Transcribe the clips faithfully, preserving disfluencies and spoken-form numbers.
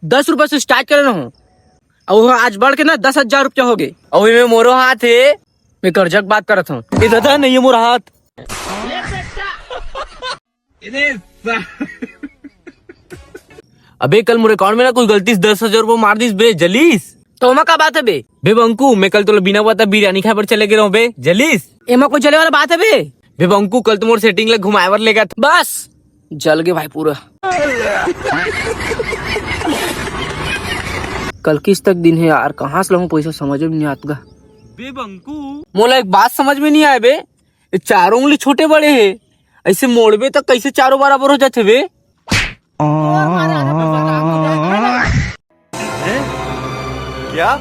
दस रुपया से स्टार्ट करे रहूं, अउ वो आज बढ़ के ना दस हजार रुपया हो गे। अउ एमे मोरो हाथ हे। मैं कर्जा के बात करत हूँ। ए दादा, नहीं है मोर हाथ। अबे, कल मोर अकाउंट में ना कोई गलती से दस हजार रुपया मार दिस बे, जलीस। तो ओमा का बात हे बे? बे बंकू, मैं कल तोला बिना बता बिरयानी खाए बर चले गे रहूं बे, जलीस। एमा कोई जले वाला बात हे बे? बे बंकू, कल तो मोर सेटिंग ला घुमाए बर लेगत। बस, जल गे भाई पूरा। कल किस्त के दिन हे यार, कहाँ से लाऊं पैसा, समझ में नहीं आत गा। बे बंकू, मोला एक बात समझ में नहीं आए बे, ये चारों उंगली छोटे बड़े हे, ऐसे मोड़बे त कैसे चारों बराबर हो जाथे बे? क्या?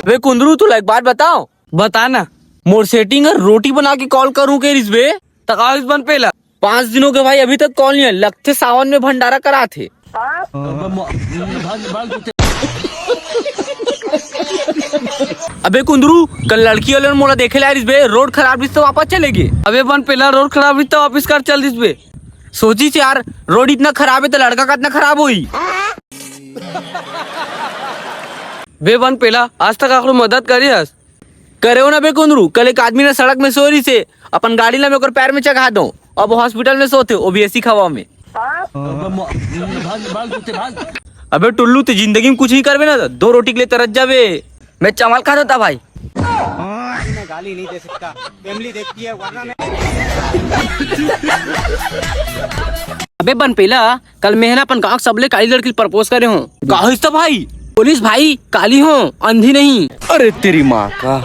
बे कुंदरू, तोला एक बात बताओ। बता ना। मोर सेटिंग हर रोटी बना के कॉल करूं के रिस बे? त का होइस बन पेला? पांच दिन हो गए भाई, अभी तक कॉल नहीं है। लगथे सावन में भंडारा करात हे। अबे कुंदरू, कल लड़की वाले मन मोला देखे ला रिस बे, रोड खराब रिस तो वापस चले गे। अबे बन पेला, रोड खराब रिस तो वापस कर चल दिस बे। सोचिस यार, रोड इतना खराब हे तो लड़का का इतना खराब होई। बे बन पेला, आज तक आखिर मदद करे हस? करे हो ना बे कुंदरू, कल एक आदमी ना सड़क में सो रिस हे, अपन गाड़ी ला मैं ओकर पैर में चघा दो, अब हॉस्पिटल में सोथे, वो भी एसी हवा में। अबे टुल्लू, ते जिंदगी में कुछ नहीं करबे ना, दो रोटी के लिए तरस जाबे। मैं चावल खा देता भाई। मैं गाली नहीं दे सकता, फैमिली देखती है वरना मैं। अबे बन पेला, कल मैं ना अपन गांव के सबले काली लड़की प्रपोज करे हूँ। का होइस त भाई? बोलिस भाई, काली हूँ, अंधी नहीं। अरे तेरी माँ का।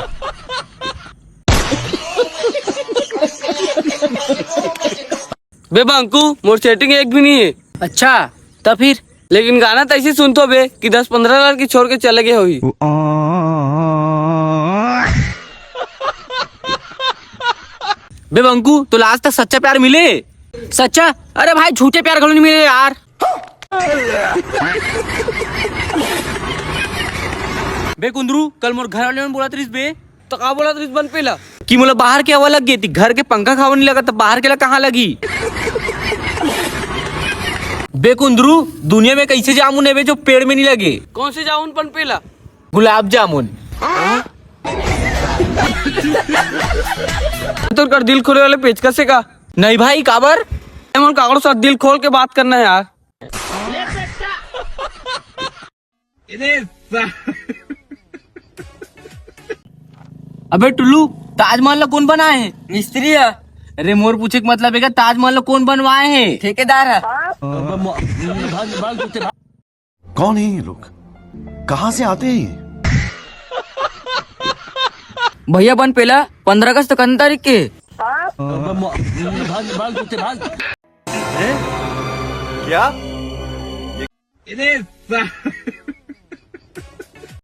बे बंकू, मोर सेटिंग एक भी नहीं है। अच्छा, त फिर? लेकिन गाना तो ऐसे सुनतो बे कि दस पंद्रह लड़की छोड़ के चले गए होही। बे बंकू, तोला आज तक सच्चा प्यार मिले? सच्चा? अरे भाई, झूठे प्यार घलो नहीं मिले यार। बे कुंदरू, कल मोर घर वाले मन बोलत रिस बे। तो का बोलत रिस बन पेला? कि मोला बाहर के हवा लग गे, ती घर के पंखा के हवा नहीं लगा, तो बाहर के ला कहाँ लगी? बे कुंदरू, दुनिया में कैसे जामुन है बे जो पेड़ में नहीं लगे? कौन से जामुन बन पेला? गुलाब जामुन। तोर कर दिल खोले वाले पेचकस हे का? नहीं भाई, काबर? ए, मोर काकरो साथ दिल खोल के बात करना है यार। अबे टुल्लू, ताजमहल ला कौन बनाए हे? मिस्त्री है। अरे मोर पूछे के मतलब है क्या, ताजमहल ला कौन बनवाए हे? ठेकेदार है। कौन है ये लोग, कहाँ से आते हैं ये? भैया बन पेला, पंद्रह अगस्त कतन तारीख के? क्या?